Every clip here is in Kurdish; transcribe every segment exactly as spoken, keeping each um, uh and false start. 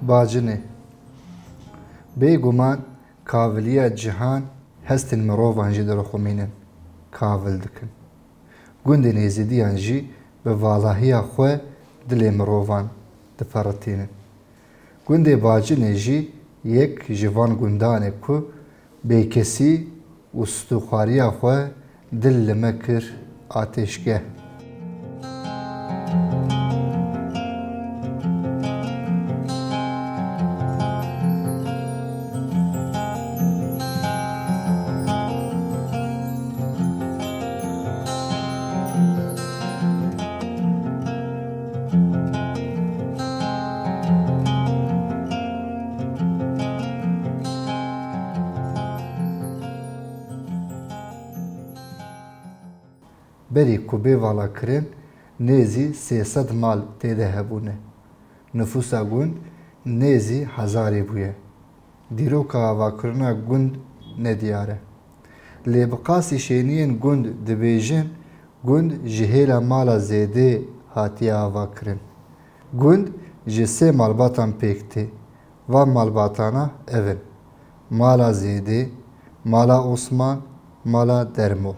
Bacinê. Bêguman kaviliya cihan hestên mirovan jî dirixumînin, kavil dikin. Gundên Êzidiyan jî bi valahiya xwe dilê mirovan diperitînin. Gundê Bacinê jî yek ji van gundan e ku bêkesî û stûxwariya xwe dil li me kir atêşgeh. Berî ku bê valakirin, nêzî sê sed mal tê de hebûne. Nifûsa gund nêzî hezarê bûye. Dîroka avakirina gund nediyar e. Lê bi qasî şêniyên gund dibêjin, gund ji hêla mala Zêdê hatiye avakirin. Gund ji sê malbatan pêk tê. Van malbatana ev in: Mala Zêdê, Mala Osman, Mala Dermo.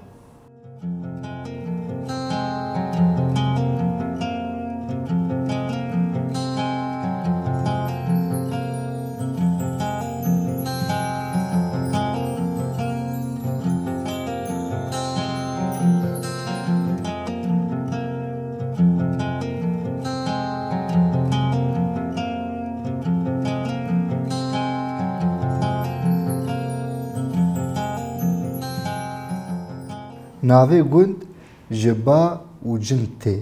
Navê gund ji ba û cin tê,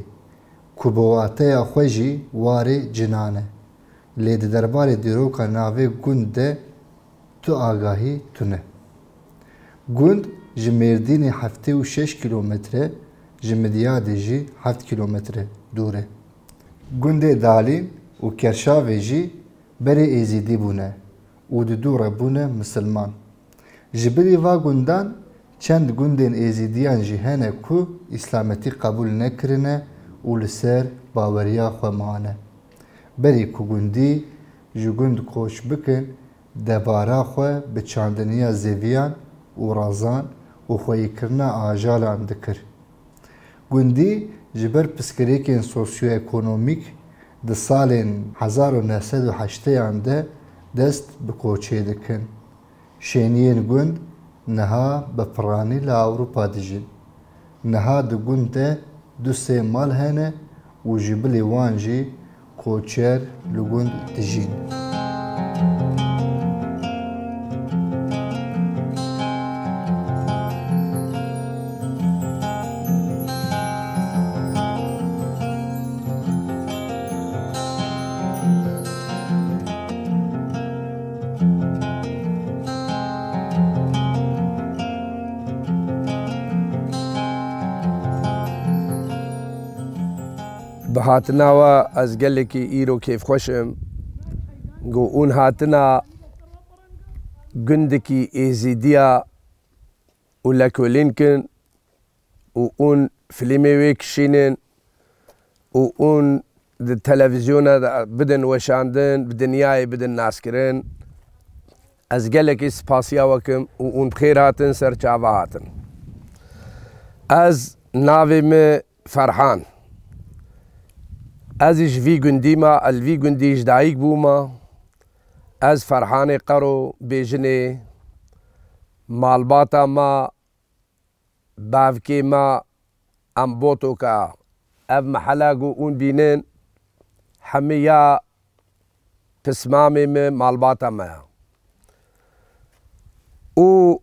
ku bi wateya xwe jî warê cinan e. Lê di derbarê dîroka navê gund de tu agahî tune. Gund ji Mêrdînê heftê û şeş kîlometre, ji Midyadê jî heft kîlometre dûr e. Gundê Dalîn û Kerşavê jî berê Êzîdî bûne û di dû re bûne misilman. Ji bilî va gundan çend gundên Êzîdiyan jî hene ku îslametî qebûl nekirine û li ser baweriya xwe mane. Berî ku gundî ji gund koç bikin, debara xwe bi çandiniya zeviyan û rezan û xweyîkirina ajalan dikir. Gundî ji ber pirsgirêkên sosyoekonomîk di salên hezar û neh sed û heştêyan de dest bi koçê dikin. Şêniyên gund niha bi piranî li Ewropa dijîn. Niha di gund de du sê mal hene û ji bilî wan jî koçer li gund dijîn. Bi hatina we ez gelekî îro kêfxweş im. Ku hûn hatina gundekî Êzîdiya û lekolîn kin û hûn filmê wê kişînin û hûn di televîzyona de bidin weşandin, bi dinyayê bidin naskirin. Ez gelekî spasiya we kim û hûn bi xêr hatin ser çava hatin. Ez navê min Ferhan. Ez ji vî gundî me, ez li vî gundî ji dayik bûme. Ez Ferhanê Qero bêjinê, malbata me, bavkê me, em Botoka, ev mehela ku hûn bînin, hemiya pismamê me, malbata me ye. Û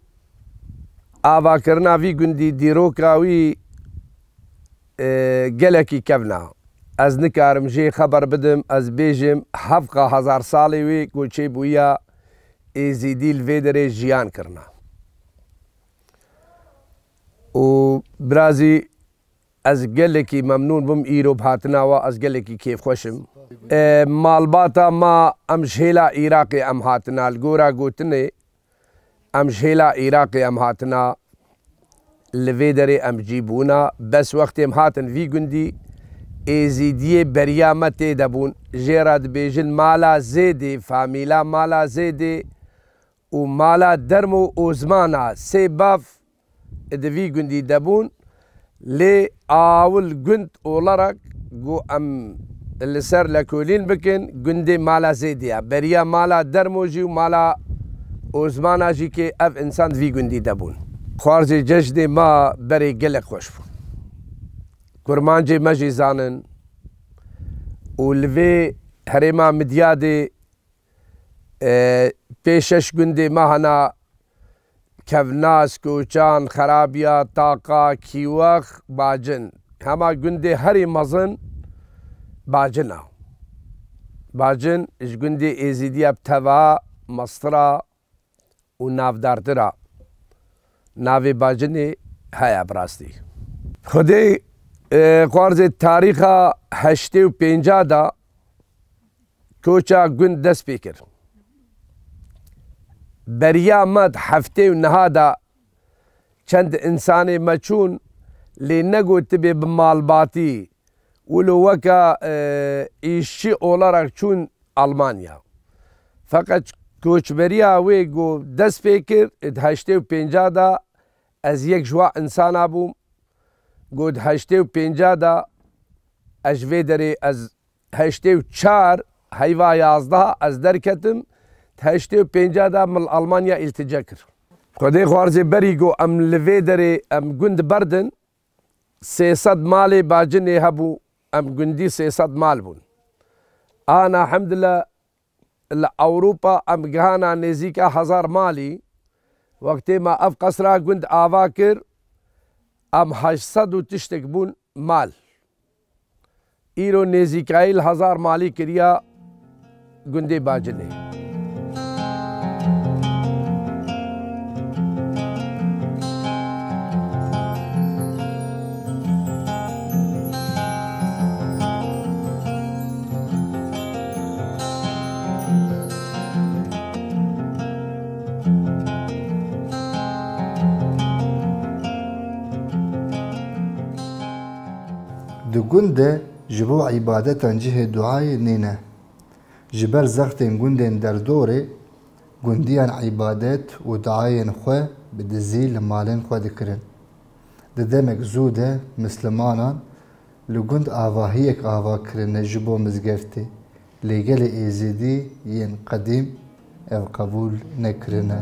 avakirina vî gundî, dîroka wî, e, gelekî kevn e. Ez nikarim jê xeber bidim, ez bêjim, hevqa hezar salê wê ku çêbûya Êzîdî li vê derê jiyan kirine. Û birazî, ez gelekî memnûn bûm îro bi hatina we, ez gelekî kêfxweş im. E, malbata me, em ji hêla Iraqê em hatine, li gora gotinê, em ji hêla Iraqê em hatine, li vê derê em cî bûne. Bes wextê em hatin vî gundî, Êzîdiyê beriya me tê de bûn. Jê re dibêjin Mala Zêdê, famîla Mala Zêdê û Mala Dermo Ozmana, sê bav di vî gundî de bûn. Lê awil gund olarak ku em li ser lekolîn bikin, gundê Mala Zêdê ye. Beriya Mala Dermo jî û Mala Ozmana jî kê ev însan di vî gundî de bûn. Xwarzê cejnê me berê gelek xweş bû. Kurmancê me jî zanin û li vê herêma Midyadê, e, pê şeş gundê me hena, Kevnas, Koçan, Xerabiya, Taqa, Kîwex, Bacin. Hema gundê herî mezin Bacin e. Bacin ji gundê Êzidiya bi teva, mestir e û navdartir e. Navê Bacinê heye bi rastî. Xwedê, e, xwarzê tarîxa heştê û pênca de koça gund dest pê kir. Beriya me di heftê û neha de çend însanê me çûn, lê negotibê bi malbatî, wilo weke, e, îşçî olarak çûn Almanya. Feqet koçberiya wê ku dest pê kir, di heştê û pênca de ez yek ji wa însana bûm. Ku di heştê û pênca de ez ji vê derê, ez heştê û çar heyva yazdeh ez derketim, di heştê û pênca de min li Almanya îltice kir. Xwedê xwarzê berî ku em li vê derê em gund berdin, sê sed malê Bacinê hebû, em gundî sê sed mal bûn. Ana hemdile li Ewropa em gihana nêzîka hezar malî. Wextê me ev qesra gund ava kir, em heşt sed û tiştek bûn mal. Îro nêzîkayî li hezar malî kiriya gundê Bacinê. Di gund de ji bo îbadetan cihê duayê nîne. Ji ber zextên gundên derdorê, gundiyan îbadet û duayên xwe bi dizî li malên xwe dikirin. Di demek zû de mislimanan li gund avahiyek ava kirine ji bo mizgeftê, lê gelê Êzidî yên qedîm ev qebûl nekirine.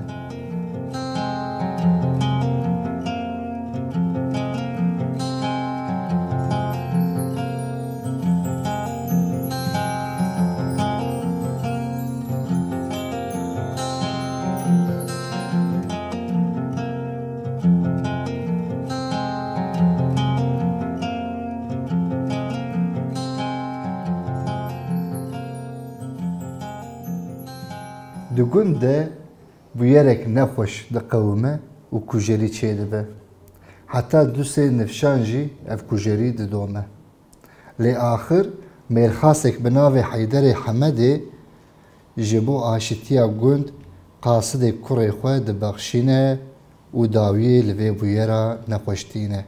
Di gund de bûyerek nexweş diqewime û kujerî çêdibe. Heta du sê nifşan jî ev kujerî didome. Lê axir mêrxasek bi navê Heyderê Hemedê ji bo aşitiya gund qasidê kurê xwe dibexşîne û dawiyê li vê bûyera nexweş tîne.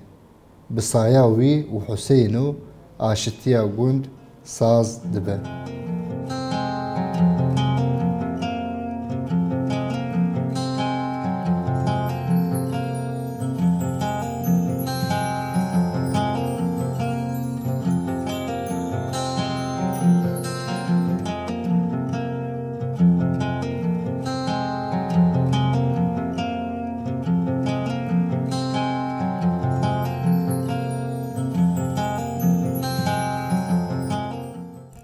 Bi saya wî û Huseyno aşitiya gund saz dibe.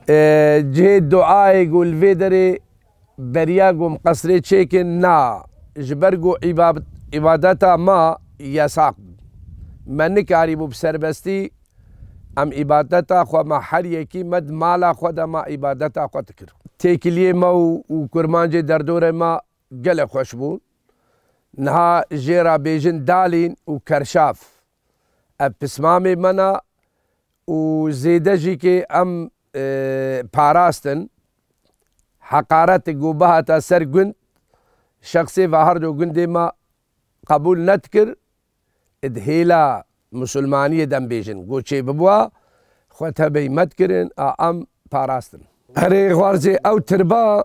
E, cihê duayê ku li vê derê beriya ku em qesrê çêkin, na, ji ber ku îba-, îbadeta me yesaq bû. Me nikarîbû bi serbestî em îbadeta xwe, me her yekî me di mala xwe de me îbadeta xwe dikir. Têkiliyê me û, û kurmancê derdorê me gelek xweş bûn. Niha jê re bêjin Dalîn û Kerşaf. Ev pismamê me ne û zêde jî kê em, e, parastin. Heqaretik ku bihata ser gund, şexsê ve her du gundê me qebûl nedikir. Di hêla misilmaniyê de em bêjin, ku çêbibûa, xwe tebeymet kirin, a em parastin. Erê xwarzê ew tirba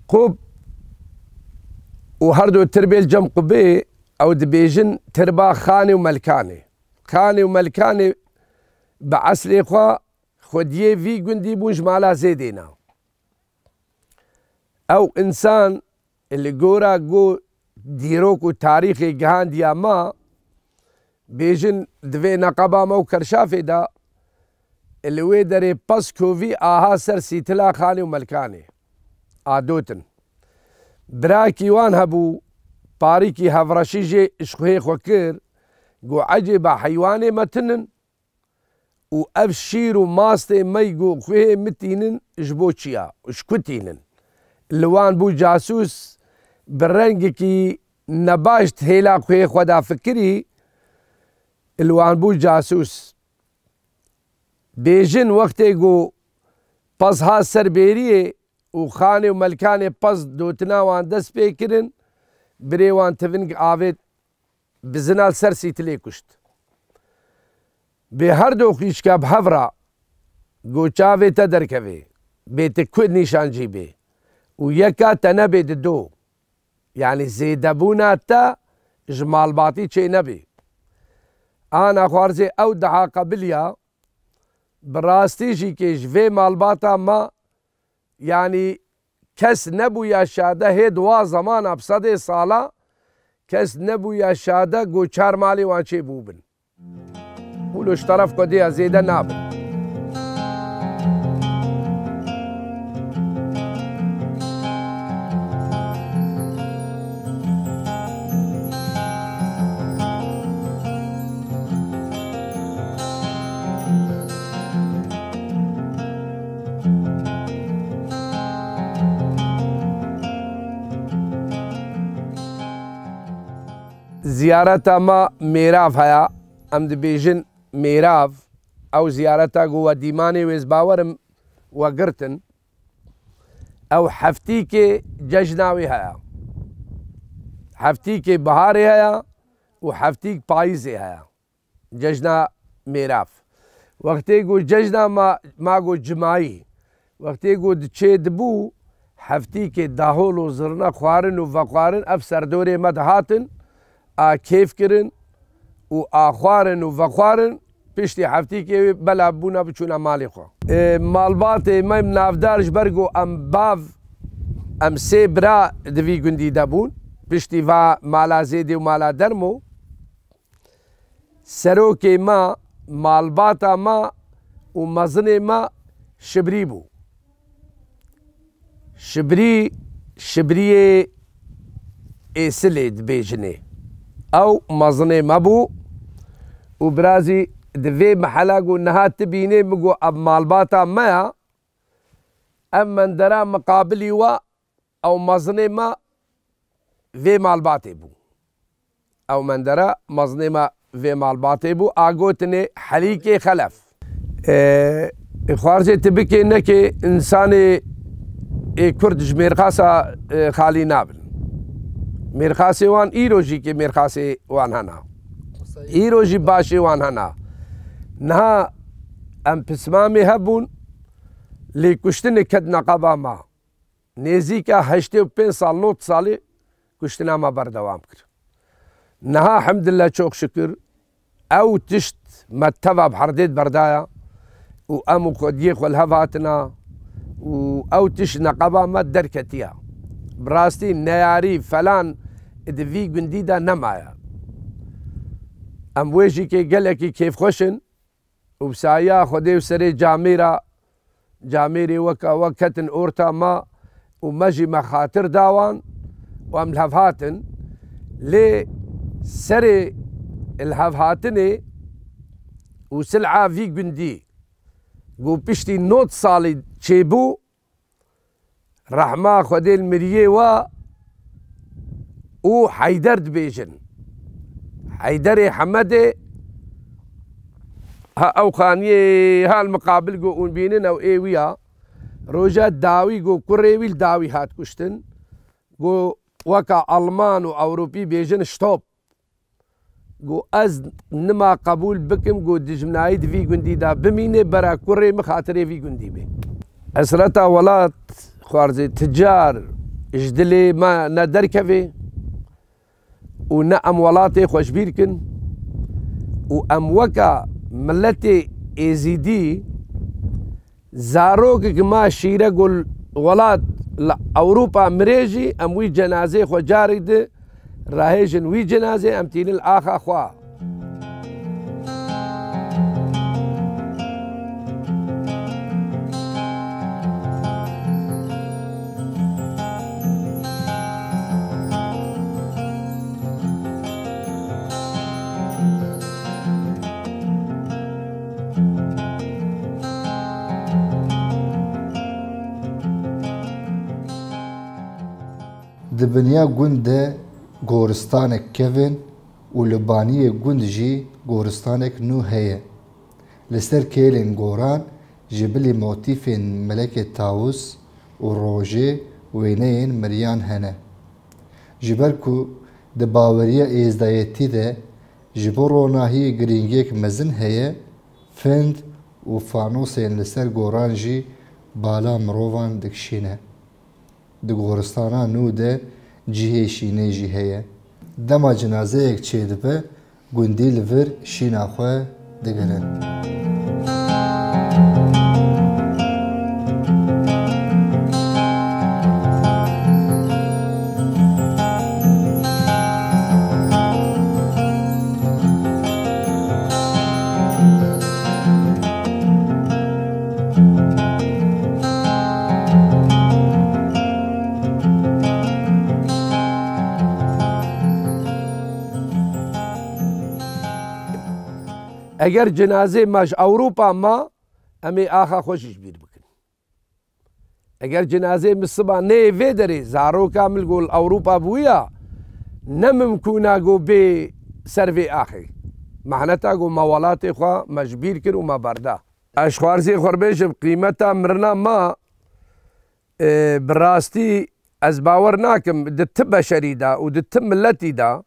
qub û her du tirbê li cem qubê ew dibêjin tirba Xanê û Melkanê. Xanê û Melkanê bi eslê xwe xwediyê vî gundî bûn ji mala Zêdê ne. Ew însan li gora ku dîrok û tarîxê gihandiya me, bêjin di vê neqeba me û kerşafê de, li wê derê pez kovî aha ser sîtila Xanê û Melkanê. A dotin. Birakî wan hebû, parîkî hevreşî jê ji xwehê xwe kir, got, ecêba heywanê me tinin û ev şîr û mastê me ku xwehê min tînin ji bo çi ya û ji ku tînin? Li wan bû casûs, bi rengekî nebaş di hêla xwehê xwe de fikirî, li wan bû casûs. Bêjin wextê ku pez hat ser bêriyê û Xanê û Melkanê pez dotina wan dest pê kirin, birê wan tiving avêt, bizina li ser sîtilê kuşt. Bê her du xwîşka bi hev re, got, çavê te derkevê, bê tu ku nîşancî bê û yeka te nebê di do. Yanî zêdebûna te ji malbatî çê nebê. Ana xwarzê ew daha qebiliya, bi rastî jî kê ji vê malbata me, yanî kes nebûya şade hê di wa zemana bi sedê sala, kes nebûya şade ku çar malê wan çê bûbin. Hûlo ji teref xwedê ya zêde nabin. Ziyareta me mêrav heye, em dibêjin mêrav, ew ziyareta ku we dîmanê wê ez bawerim we girtin, ew heftîkê cejna wê heye. Heftîkê biharê heye û heftîk payîzê heye. Cejna mêrav. Wextê ku cejna ma, ma ku cimayî, wextê ku diçê dibû, heftîkê dahol û zirne xwarin û vexwarin ev serdorê me dihatin, a kêf kirin û a xwarin û vexwarin, piştî heftîkê wê bela bûna biçûna malê xwe. Ê, malbatê me navdar ji ber ku em bav, em sê bira di vî gundî de bûn, piştî va mala Zêdê û mala Dermo, serokê me, malbata me û mezinê me Şibrî bû. Şibrî, Şibriyê Êsilê dibêjinê. Ew mezinê me bû û birazî di vê mehela ku niha tu bînê min got ev malbata me ya, ev mendera miqabilî we ew mezinê me vê malbatê bû. Ew mendera mezinê me vê malbatê bû, a gotinê Helîkê Xelef. Ee, xwarzê tu bikê nekê, însanê ê Kurd ji mêrxasa, e, xalî nabin. Mêrxasê wan îro jî kê mêrxasê wan hena. Îro jî başê wan hena. Niha em pismamê hebûn, lê kuştinê ket neqeba me. Nêzîka heştê û pênc sal, nod salî kuştina me berdewam kir. Niha hemdillah, çok şükür, ew tişt me teva bi herdê berdaya û em û xwediyê xwe li hev hatina û ew tişt neqeba me derketiya. Bi rastî neyarî falan di vî gundî de nemaye. Em wê jî kê gelekî kêfxweş in. Û bi sayiya Xwedê û serê camêra, camêrê weka we ketin orta me û me jî me xatir da wan û em li hev hatin. Lê serê li hev hatinê û sil'a vî gundî ku piştî nod salî çêbû, Rehma Xwedê li miriyê we û Heyder dibêjin. Heyderê Hemedê, ha ew xaniyê ha li miqabil ku hûn bînin ew ê wî ya. Roja dawî ku kurê wî li dawî hat kuştin. Ku weka Alman û Ewropî bêjin stop. Got, ez nima qebûl bikim, got, dijminayî di vî gundî de bimîne, bera kurê min xatirê vî gundî bê. Esreta welat xwarzê ticar ji dilê me ne derkeve û ne em welatê xwe ji bîr kin û em weka miletê Êzîdî zarokek ma şîre gul welat li Ewropa mirê jî em wî cenazê xwe carî di rahêjin wî cenazê em tînin li axa xwe. Di binya gund de goristanek kevin û li baniyê gund jî goristanek nû heye. Li ser kêlên goran ji bilî motîfên Melekê Tawus û Rojê wêneyên miriyan hene. Ji ber ku di baweriya êzdayetî de ji bo ronahiyê girîngiyek mezin heye, find û fanosên li ser goran jî bala mirovan dikişîne. Di goristana nû de cihê şînê jî heye. Dema cinazeyek çêdibe, gundî li vir şîna xwe digirin. Eger cenazê me ji Ewropa ma, em ê axa xwe jî ji bîr bikin. Eger cenazê min siba neyê vê derê, zaroka min li gol Ewropa bûya, ne mimkûna go bê ser vê axê. Mehneta go me welatê xwe me ji bîr kir û me berda. Ez ji xwarziyê xwe bêjim, qîmeta mirina me, e, bi rastî ez bawer nakim di ti beşerî de û di ti miletî de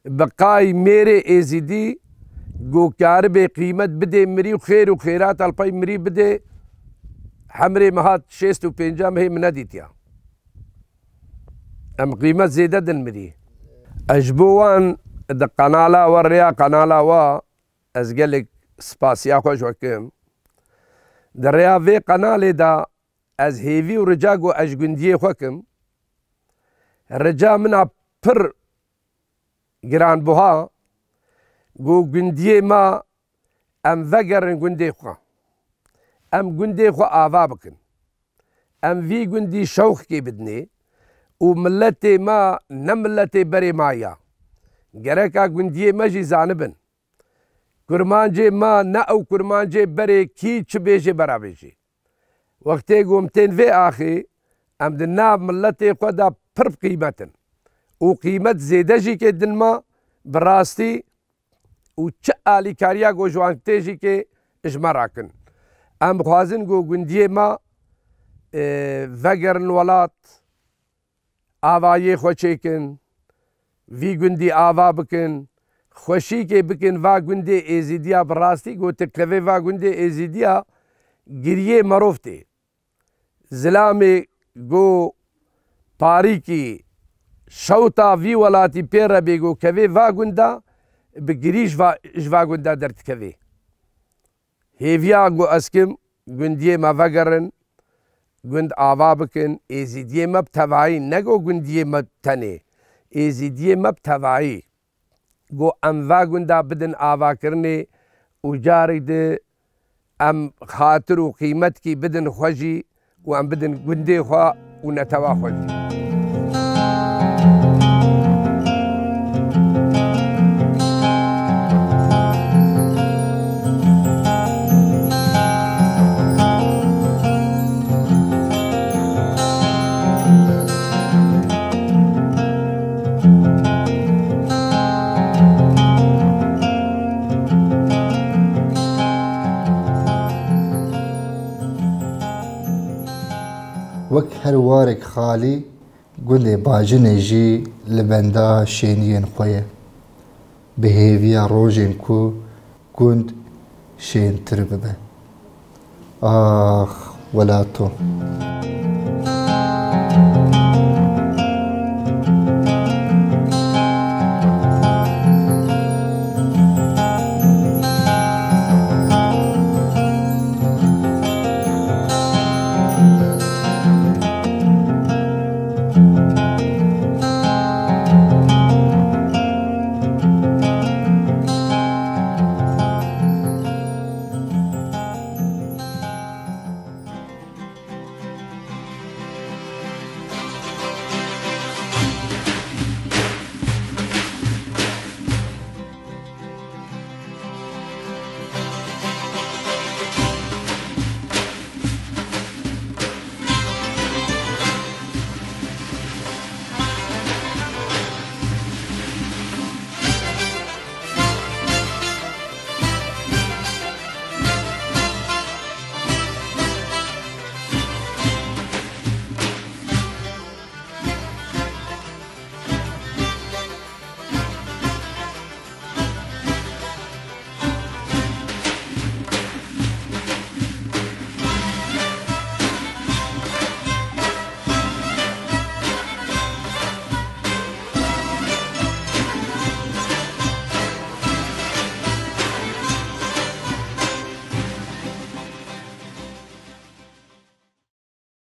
bi qay mêrê Êzîdî ku karibê qîmet bidê mirî û xêr û xêrat alpay mirî bidê, hemrê min hat şêst û pênca mehê min nedîtiya. Em qîmet zêde din mirî. Ez ji bo wan di qenala we, rêya qenala we, ez gelek spasiya xwe ji we kim. Di rêya vê qenalê de ez hêvî û rica ku ez ji gundiyê xwe kim. Rica min a pir giranbuha ku gundiyê me em vegerin gundê xwe. Em gundê xwe ava bikin. Em vî gundî şewqkê bidinê û miletê me ne miletê berê me ya. Gereka gundiyê me jî zanibin. Kurmancê me ne ew kurmancê berê kî çi bêjê bera bêjê. Wextê ku em tên vê axê, em di nav miletê xwe de pir bi qîmet in. Û qîmet zêde jî kê din me bi rastî û çi alîkariya ku ji wan tê jî kê ji me rakin. Em dixwazin ku gundiyê me, e, vegerin welat, avayê xwe çêkin, vî gundî ava bikin, xweşîkê bikin va gundê Êzîdiya bi rastî gotin kevê va gundê Êzîdiya giriyê merov tê. Zilamê go parîkî şewta vî welatî pê re bê go kevê va gunda bi girî ji va, ji va gunda derdikevê. Hêviya ku ez kim, gundiyê me vegerin, gund ava bikin, êzîdiyê me bi tevayî, ne ku gundiyê me tenê, êzîdiyê me bi tevayî. Ku em va gunda bidin avakirinê û carî di em xatir û qîmetkî bidin xwe jî û em bidin gundê xwe û netewa xwe jî. Wek her warek xalî, gundê Bajinê jî li benda şêniyên xwe ye. Bi hêviya rojên ku gund şêntir bibe. Ax, welato.